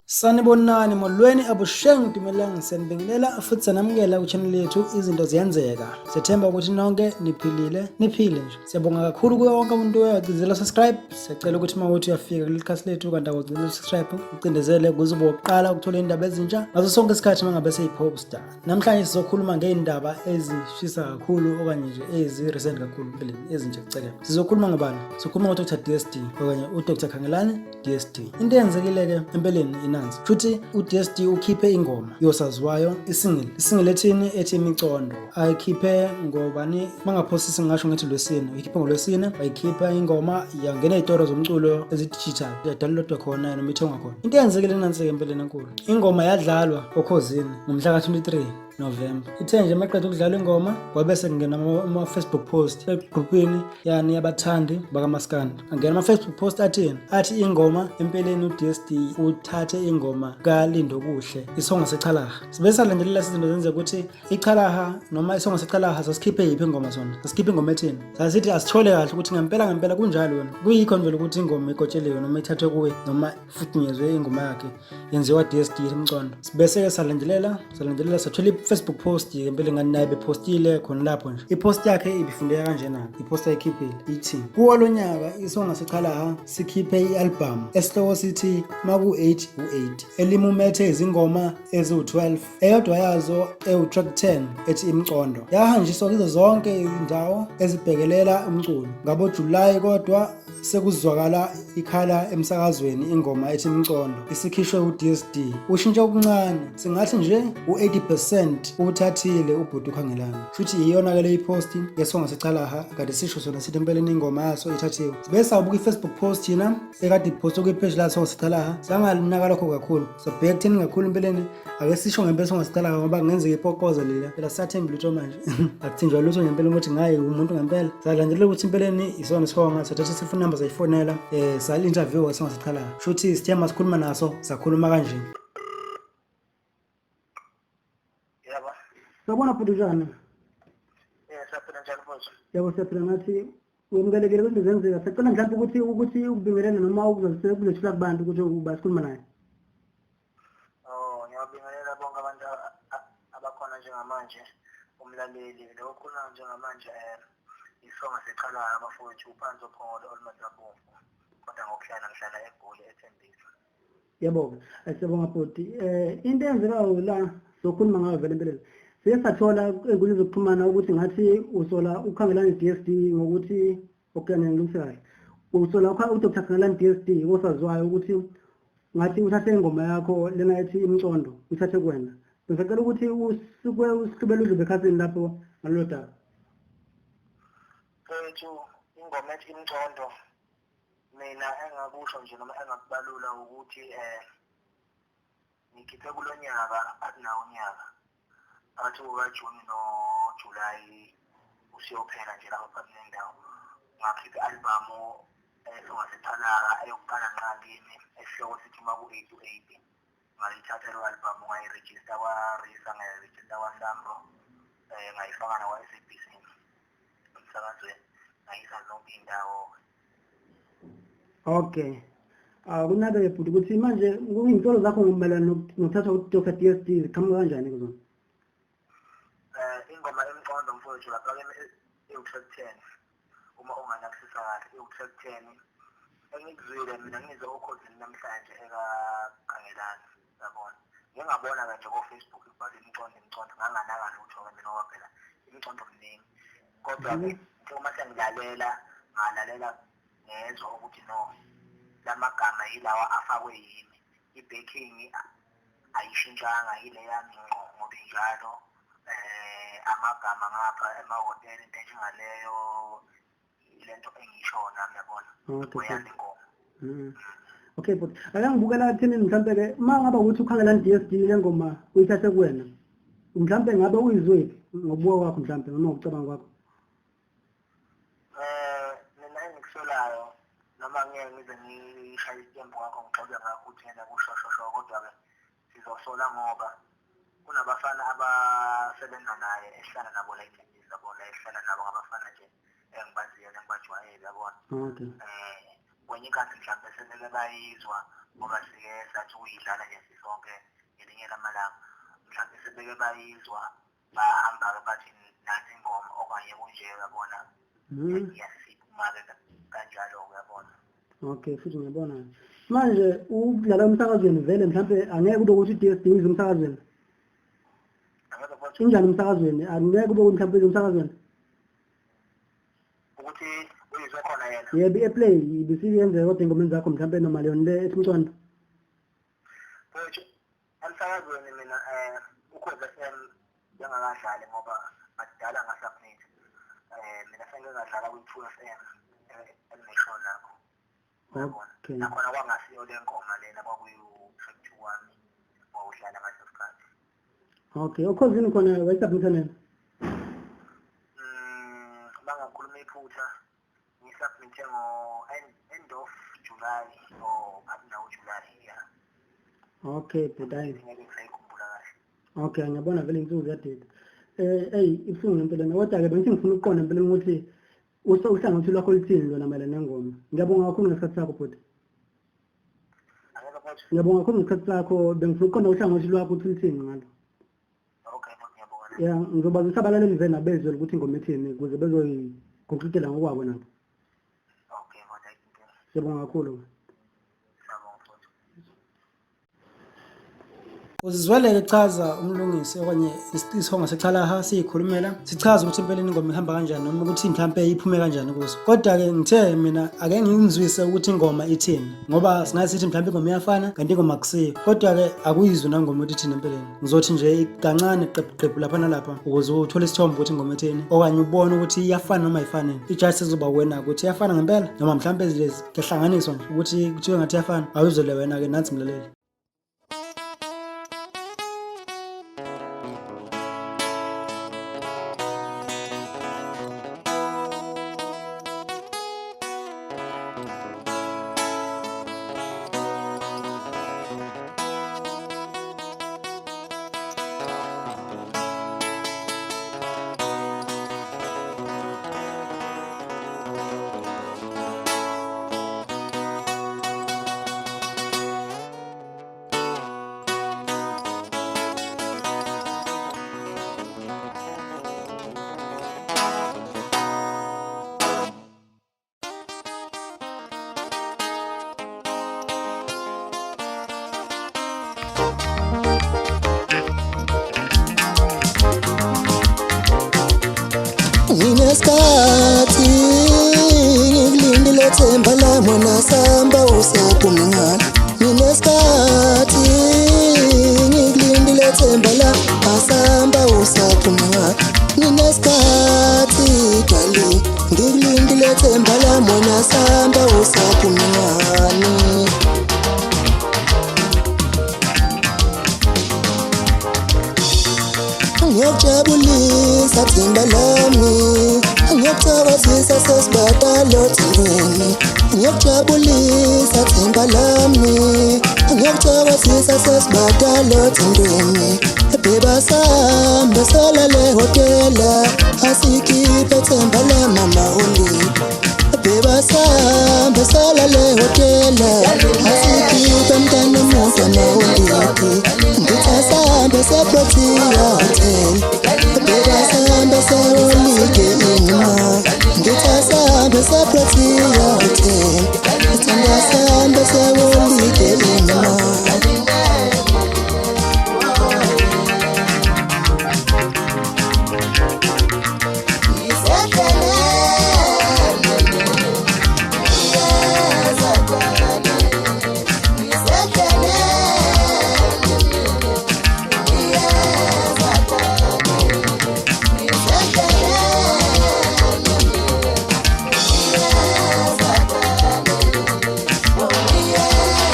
Sanibonani, molweni, abusheng, dumelang, siyanibingelela futhi sanamukela ku-channel yethu Izinto Ziyenzeka. Sethemba ukuthi nonke niphilile, niphile nje. Siyabonga kakhulu kuyo wonke umuntu oyagcizela subscribe. Siyacela ukuthi uma uthi uyafika kuleli khasi lethu kanti awugcizela subscribe, ucindezele ukuze ube wokuqala ukuthola indaba ezintsha ngaso sonke isikhathi uma ngabe seyiposta. Namhlanje sizokhuluma ngey'ndaba ezishisa kakhulu okanye nje ezi-recent kakhulu empeleni ezintsha kuceke. Sizokhuluma ngobani? Sizokhuluma ngo-Dr DSD okanye uDr Khangelani DSD. Into eyenzekile-ke empeleni inansi. Futhi u-DSD ukhiphe ingoma yosaziwayo isingle. Isingle ethini ethi imicondo. Ayikhiphe ngobani mangaphosisi ngingasho ngithi Lwesine. Uyikhiphe ngoLwesine, wayikhipha ingoma yangena ey'tolo zomculo ezi-digital. Yadownloadwa khona noma ithengwa khona. Into eyenzekile nansi-ke empeleni enkulu. Ingoma yadlalwa oKhozini ngomhla ka-23 November. Ithe nje maqeda ukudlala ingoma kwabe sekungena ama-Facebook post egrupini yani yabathandi bakamaskandi. Angena ama-Facebook post athini? Athi ingoma empeleni u-DSD uthathe ingoma kaLindokuhle isongo sechalaha. Sibe salandelela izinto zenze ukuthi ichalaha noma isongo sechalaha sasikhiphe yiphi ingoma sona? Sasikhiphe ingoma ethini? Sasithi asithole kahle ukuthi ngempela ngempela kunjalo yona. Kuyikho nje ukuthi ingoma ikotsheliwe noma ithathwe kuye noma fudunyezwe ingoma yakhe yenziwa DSD umcondo. Sibese-ke salandelela salandelela sathola i-Facebook post ngempela ngani naye bepostile khona lapho nje. I-post yakhe ibifundeka kanjena, i-post ayikhiphile ithi kuwo lo nyaka isonga sechalaha sikhiphe i-album esihloko sithi maku-8 u-8 elimumethe izingoma eziwu-12 eyodwa yazo ewu-track 10 ethi imicondo yahanjiswa kuzo zonke izindawo ezibhekelela umculo ngabo-July kodwa sekuzwakala ikhala emsakazweni ingoma ethi Imcondo isikhishwe uDSD. Ushintsha okuncane, singathi nje u-80% uwuthathile ubhuti uKhangelani. Shuthi iyona ke le ipost yesongo sechalaha kade sisho sona sithi empeleni ingoma yaso ithathiwe. Sibe sawubuka i-Facebook post thina ekade ipostwe kwi-page laso sechalaha, sangalinaka lokho kakhulu. Sabheka ekutheni kakhulu empeleni ake sisho ngempela songasicala ngoba kungenzeka ipokoza lela phela sisathembi lutho manje akuthenjwa lutho ngempela ukuthi ngaye umuntu ngempela salandela ukuthi empeleni isona sihonga sathatha isifuna number sayifonela eh sal interview songasicala shuthi sithe masikhuluma naso sakhuluma kanje. Yebo. Sawubona bhuti, njani? Eh, siyaphila, njani mfowethu? Yebo, siyaphila ngathi. Wemukelekile kwizinto zenzeka. Sacela mhlawumbe ukuthi ukubingelela noma ukuzethula kubantu ukuthi uba sikhuluma naye. Oh, ngiyabingelela bonke abantu abakhona njengamanje, umlaleli lo okhuluma njengamanje isonga sechalayo abafowethu uphansi ophongolo olumadlabomvu kodwa ngokuhlala ngihlala eGoli eThembisa. Yebo-ke, siyabonga bhuti. Into eyenzekayo la sokhuluma ngayo vele empeleni. Siye sathola ey'nkundleni zokuxhumana ukuthi ngathi usola uKhangelani DSD ngokuthi okay ngilungise kahle. Usola uDr Khangelani DSD osaziwayo ukuthi ngathi uthathe ingoma yakho lena ethi imcondo uyithathe kuwena. Bengisacela ukuthi usuke usihlubele udlube ekhasini lapho ngalolo daba. Mfowethu, ingoma ethi imcondo mina engakusho nje noma engakubalula ukuthi ngikhiphe kulo nyaka akunawo unyaka phakathi kukaJuni noJulayi usiyophela nje lapho phakathi nendawo ngakhipha i-albhamu esongasechalaha eyokuqala nqa kimi esihloko sithi maku-8 u-8. Ngayithatha leyo albhamu ngayirejista kwa-RiSA, ngayirejista kwa-SAMRO, ngayifaka nakwa-SABC emsakazweni, ngayisa zonke iy'ndawo. Okay. Kunabe-ke bhuti ukuthi manje iy'nsolo zakho ngokumayelana nokuthathwa ku-Dr DSD ziqhamuka kanjani kuzona? Ingoma emqondo mfowethu lapha kimi iwu-track 10 uma unganakisisa kahle iwu-track 10 engikuzwile mina ngizwe okhozini namhlanje ekaKhangelani yabona ngingabona-ke nje ko-Facebook kubhalwe imicondo imicondo nganganaka lutho-ke mina ngoba phela imicondo mningi kodwa-ke uma sengilalela ngalalela ngezwa ukuthi no lamagama yilawa afakwe yimi i-backing ayishintshanga ile yami ngqo ngoba injalo amagama ngapha emahhotela into enjengaleyo ilento engisho nami yabona kweyami ingoma. Okay bhuti, ake ngibukela ekutheni mhlampe-ke uma ngaba ukuthi uKhangelani DSD le ngoma uyithathe kuwena, mhlampe ngabe uyizwephi ngokubuka kwakho mhlampe noma ngokucabanga kwakho? Mina engikusolayo noma ngeke ngize ngishaye isitembu ngakho ngigxobe ngakho ukuthi yena kushoshosho kodwa-ke sizosola ngoba kunabafana abasebenza naye esihlala nabo la eThembisa yabona esihlala nabo ngabafana nje engibaziyo nengibajwayele yabona. Kwenye inkathi mhlawumbe sebeke bayizwa Ngoba sike sathi ukuyidlala nje sisonke ngelinye lamalanga, mhlawumbe sebeke bayizwa bahamba-ke bathi nansi ingoma okanye kunje, uyabona. Yasiphuma-ke kanjalo-ke, uyabona. Okay, futhi ngiyabona. Manje ukudlala emsakazweni vele mhlampe angeke kube ukuthi i-DSD uyizwe emsakazweni. Angeke futhi. Injani emsakazweni? Angeke kube ukuthi mhlampe uyizwe emsakazweni. Ukuthi uyizwe khona yena. Yebo, i-airplay ibisiyenzeka kodwa engomeni zakho mhlampe noma leyo le ethi umcondo. Mfowethu, emsakazweni mina Ukhozi FM bengakadlali ngoba bakudala nga-submit. Mina sengike ngadlala kwi-True FM engisho nakho. Uyabona? Okay. Nakhona kwangasiyo le ngoma lena, kwakuyu-track two wami wawudlala ngaleso sikhathi. Okay, okhozini khona wayisubmitha nini? Bangakhuluma iphutha, ngisubmithe ngo-end of July or phakathi nawo July, yeah. Okay, bhuti. Ngeke ngisayikhumbula kahle. Okay, ngiyabona vele insuku ziyadida. Ey, ibuhlungu empeleni. Kodwa-ke bengithi ngifuna ukuqonda empeleni ukuthi uhlangothi lwakho luthini lona mayelana nengoma. Ngiyabonga kakhulu ngesikhathi sakho bhuti. Angeke futhi. Ngiyabonga kakhulu ngesikhathi sakho, bengifuna ukuqonda uhlangothi lwakho ukuthi luthini ngalo. Okay, futhi ngiyabonga. Ya, ngizobazisa abalaleli vele nabezwe ukuthi ingoma ithini ukuze bezoyiconcludela ngokwabo nabo. Okay, kodwa inkinga. Siyabonga kakhulu. Siyabonga futhi. Uzizwele-ke chaza umlungisi okanye isihongo sechalaha siyikhulumela sichaza ukuthi empeleni ingoma ihamba kanjani noma ukuthi mhlampe iphume kanjani kuso. Kodwa-ke ngithe mina ake ngimzwise ukuthi ingoma ithini, ngoba singaze sithi mhlampe ingoma iyafana kanti ingoma akusiyo. Kodwa-ke akuyizwe nangoma ukuthi ithini empeleni. Ngizothi nje kancane qephu qephu lapha nalapha ukuze uthole isithombe ukuthi ingoma ithini, okanye ubone ukuthi iyafana noma ayifani. Ijaji sezoba wena ukuthi iyafana ngempela noma mhlampe lezi kuyahlanganiswa nje ukuthi kuthiwe ngathi iyafana. Awuzwele wena-ke nansi mlaleli. Nginesikhathi ngikulindile themba lami wena samba usaphuma ngani. Nginesikhathi ngikulindile themba lami asamba usaphuma ngani. Nginesikhathi darling ngikulindile themba lami wena samba usaphuma ngani. Ngiyakujabulisa themba lami, ngiyakuthokozisa sesibadala othandweni. Ngiyakujabulisa themba lami, ngiyakuthokozisa sesibadala othandweni. Beba sambe salale hotela, asikhiphe themba lami amaholi. Beba sambe salale hotela, asikhiphe mntana omuntu amaholi. Ngithi asambe seProtea Hotel, beba sambe seHoliday Inn. Ngithi asambe seProtea Hotel, thanda sambe seHoliday Inn. Yeah.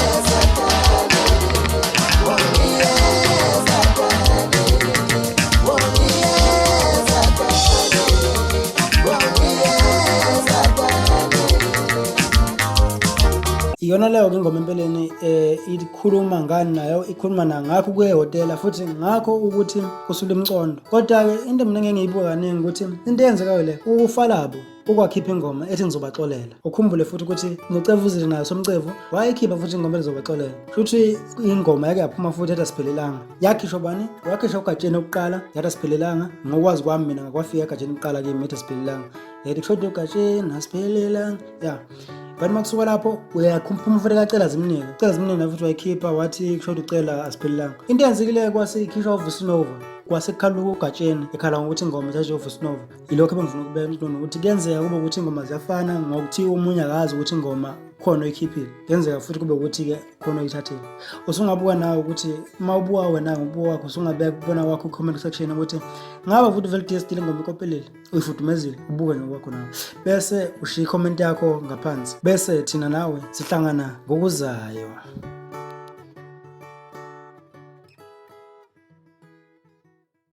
Iyona leyo-ke ingoma empeleni um ikhuluma ngani nayo, ikhuluma nangakho ukuya ehhotela futhi ngakho ukuthi kusula imicondo. Kodwa-ke into mina engeke ngiyibuke kaningi ukuthi into eyenzekayo le uFalabo ukwakhipha ingoma ethi ngizobaxolela. Ukhumbule futhi ukuthi noCevuzile nayo Somcevu wayekhipha futhi ingoma ezobaxolela. Futhi ingoma yake yaphuma futhi ethi asiphelelanga. Yakhishwa bani? Wakhishwa uGatsheni okuqala, yathi asiphelelanga. Ngokwazi kwami mina ngakwafika eGatsheni kuqala kimi ethi asiphelelanga. Yathi kushoda uGatsheni asiphelelanga. Ya. But makusuka lapho uyaphuma futhi kacela zimnike. Cela zimnike futhi wayikhipha wathi kushoda ucela asiphelelanga. Into eyenzekile kwase ikhishwa uVusinova. Kwase kukhala uGatsheni ekhala ngokuthi ingoma ithathe uVusinova. Yilokho ebengifuna ukubeka mntwana ukuthi kuyenzeka kube ukuthi ingoma ziyafana ngokuthi omunye akazi ukuthi ingoma khona oyikhiphile. Kuyenzeka futhi kube ukuthi-ke khona oyithathile. Usungabuka nawe ukuthi uma ubuka wena ngokubuka kwakho usungabeka ukubona kwakho ku-comment section ukuthi ngabe futhi vele DSD le ngoma ikopelile, uyifudumezile, ubuke ngokwakho nawe. Bese ushiya i-comment yakho ngaphansi. Bese thina nawe sihlangana ngokuzayo.